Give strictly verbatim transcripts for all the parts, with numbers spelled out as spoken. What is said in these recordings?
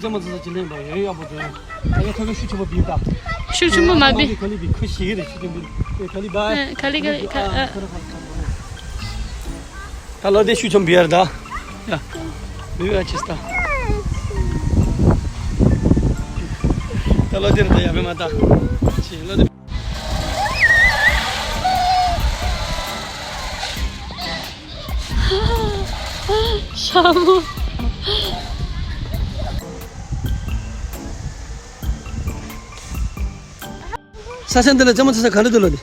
ལྟད་མོ་ཙི་ཙི་ཅི་ལེན་པ་ཡོད་ཡག་པོ་འདུག་ད་ཡ་ཐོ་ག་ཤུགས་ཆེན་པོ་བིས་ད། ཤུགས་ཆེན་པོ་མ་བིས། ཁ་ལི་བིས་ཁུ་ཤི་གི་རེད། ཤུགས་ཆེན་པོ་ཁ་ལི་བ། ཁ་ལི་ཁ་ལི་ཁ་ཨ། ད་ལོ་དེ་ཤུགས་ཆེན་པོ་བིས་ད། ཡ། བིས་ཡ་ཆིས་ད། ད་ལོ་དེ་རེད་ད་ཡ་བེ་མ་ད། ཆི་ལོ་དེ། ཤ་མོ། ས་ཆ་འདི་ལ་ལྟད་མོ་ཙི་ཙི་ག་འདྲ་འདུག་ལོ་འདི།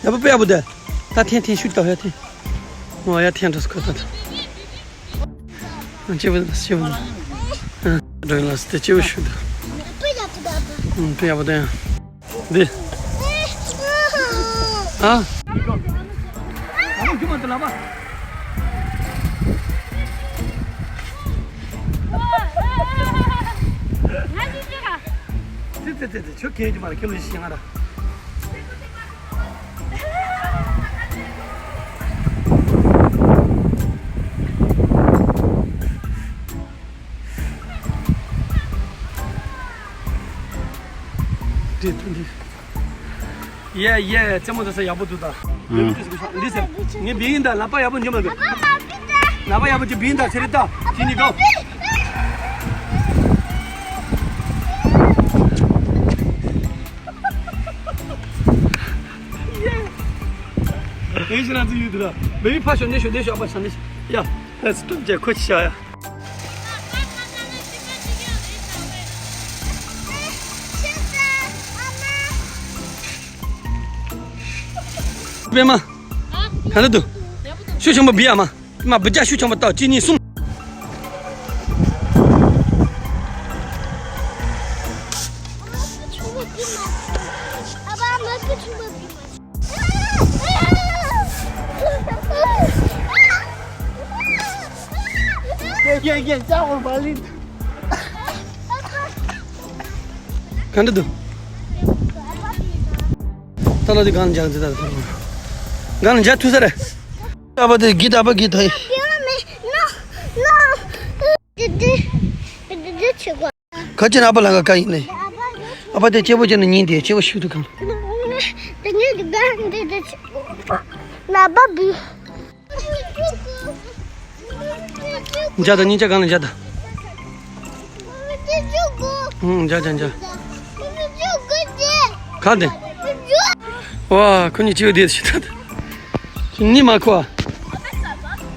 ཡག་པོ་དཔེ་ཡག་པོ་འདུག་ད་འཐེན་འཐེན་ཤུགས་ཏོག་ཧེ་འཐེན། ཨོ་ཡ་འཐེན་འགྲོ་སོང་ཁོ་ད། ཨ་སྐྱིད་པོ་འདུག་སྐྱིད་པོ་འདུག་ཨ་འགྲོ་ཡིན་ལ་སི་ཏེ་སྐྱིད་པོ་ཤུགས་འདུག་དཔེ་ཡག་པོ་འདུག་ཨ་དཔེ་ཡག་པོ་འདུག་ཡ། འདི། ཨ། ཙི་ཙི་ཙི་ཙི་ཁྱོད་གས་ཀྱི་མ་རེད་ཁྱོད་ལ་ཤི་ང་ར། འདི་འདི། ཡེ་ཡེ་རྩེད་མོ་རྩེ་ས་ཡག་པོ་འདུག་ད། ཨང་། འདི་ཟེར་ངས་བིན་ད་ལག་པ་ཡག་པོ་འཇོམས་ལ་འདུག་ལག་པ་ཡག་པོ་ཅིག་བིན་ད་ཚེ་རི་ད་ཅི་ནི་གོ། ཡེ་ཤི་ར་ཚུ་ཡུལ་དུ་ར་བེ་བི་ཕ་ཤོ་ནེ་ཤོ་ནེ་ཤོ་ཨ་པ་ཤ་ནེ་ཤོ་ཡ། ལེ་ཚུ་ཏུམ་ཅེ་ཁོ་ཆི་ཤ་ཡ། པད་མ། ག་རེ་འདུག་ཤུགས་ཆེན་པོ་བིས་ཨ་མ། མ་བུ་རྒྱ་ཤུགས་ཆེན་པོ་བཏང་གཅིག་གཉིས་གསུམ། ག་འདྲ་འདུག་ད་ལོ་དེ་གང་འཇག་འདི་ད་ཐོར་མ། གང་འཇག་ཐུ་ས་རེད། ཨ་ཕ་དེ་གི་ད་ཨ་ཕ་གི་ད་ཧེ། ཁ་ཅན་ཨ་ཕ་ལ་ག་ག་ཡིན་ནི། ཨ་ཕ་དེ་སྐྱེ་བོ་ཅན་ནི་ཉིན་དེ་སྐྱེ་བོ་ཤུགས་ཐུ་གང་། འཇག་ད་སྙིང་རྗེ་གང་ལ་འཇག་ད། ཧུང་འཇག་འཇག་འཇག་ག་འདི། ཝ་ཁོ་གཉིས་ཅིའུ་དེ་ཞིག་ད། གཉིད་མ་ཁུག་ཨ།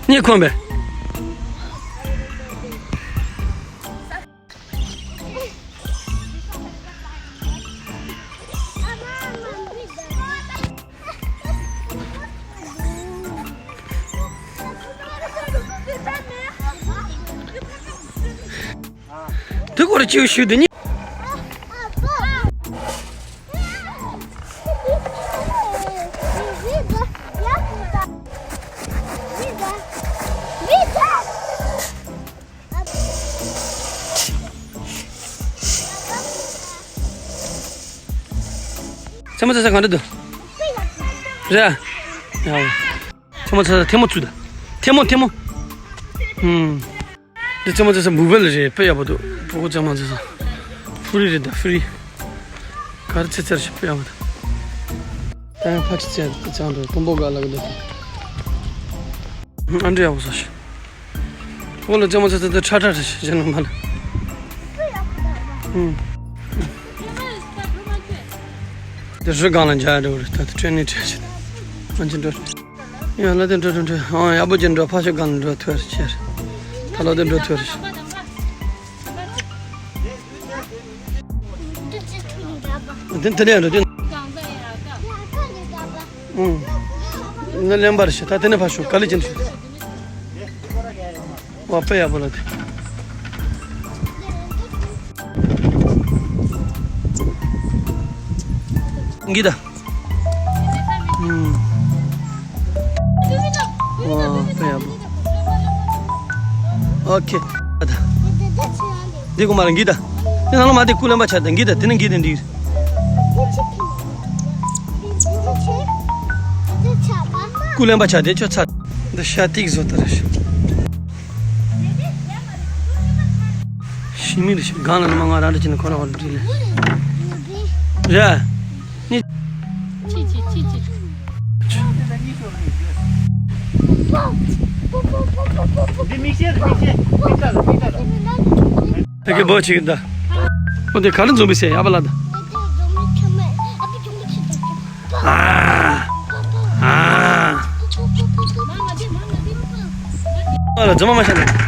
གཉིད་ཁུག་པས། དེ་སྐོར་ཅིའུ་ཤུ་དེ་ནི། རྩེད་མོ་རྩེ་ས་གང་འདྲ་འདུག་རེད། ཡ། རྩེད་མོ་རྩེ་ས་ཐལ་མོ་བཙུགས་ད། ཐལ་མོ་ཐལ་མོ། ཧུམ། འདི་རྩེད་མོ་རྩེ་ས་བུ་བེལ་རེད། དཔེ་ཡག་པོ་འདུག་བུ་གུ་རྩེད་མོ་རྩེ་ས། ཧྥུ་རི་རེད་ད་ཧྥུ་རི། ག་རེ་རྩེ་རྩེ་ཞིག་དཔེ་ཡག་པོ་འདུག་ད་ཡང་ཕ་ཆི་རྩེ་རྩེ་ཚང་འགྲོ་དུམ་བུ་ག་ལ་གི་འདུག་ཨ་འདྲ་ཡག་པོ་བཟོ་ཞིག་འོ་ལ་རྩེད་མོ་རྩེ་ས་དེ་ཁྲ་ཁྲ་རེད་ཞིག་ཞེ་ན་མ་ལ། ཧུམ། དེ་རི་སྒང་ལ་འཇག་འགྲོ་རེད། ད་དེ་ཁྲོད་ནས་ཁྲལ་ཆེ་ང་ཅི་འགྲོ་རེད། ཡང་ལ་དེ་འགྲོ་འགྲོ་འགྲོ་ཨང་ཡག་པོ་ཅན་འགྲོ་ཕ་ཤོ་སྒང་ལ་འགྲོ་ཐུ་རེད་ཆེ་རེད། ད་ལོ་དེ་འགྲོ་ཐུ་རེད། དེ་དེ་ནས་འགྲོ་དེ། ཨང་། ང་གླེན་པར་ཤེས་ད་དེ་ནས་ཕ་ཤོ་ག་ལི་ཅན་ཤོ། བ་དཔེ་ཡག་པོ་ལ་དེ། འགི་ད། ཨུམ། བ་དཔེ་ཡག་པོ། ཨོ་ཁེ། ད། འདི་གོ་མ་ར་འགི་ད། དེ་ནང་ལ་མ་དེ་ཀུ་ལེན་པ་ཆ་ད་འགི་ད་དེ་ནི་འགི་དེ་འདི། ཀུ་ལེན་པ་ཆ་དེ་ཁྱོད་ཚ། འདི་ཤ་ཏིག་བཟོ་ད་རེད། མི་རེ་ཞིག་སྒང་ལ་ནི་མ་ང་རང་འདྲ་བྱས་ནས་ཁོ་རང་ཧོར་འདྲི་ལེ། རེད། ནི། ཅི་ཅི་ཅི་ཅི། འདི་མིག་ཤེལ་རེད། མིག་ཤེལ། མིག་ལྟ་ལ། མིག་ལྟ་ལ། ད་གི་བོ་ཅིག་ད། ཨོ་དེ་ག་རེ་འཛོམས་པའི་སེ་ཡ་བ་ལ་ད། ཨ། ཨ། ཨ་ལ་འཛོམས་མ་ཤ་ན།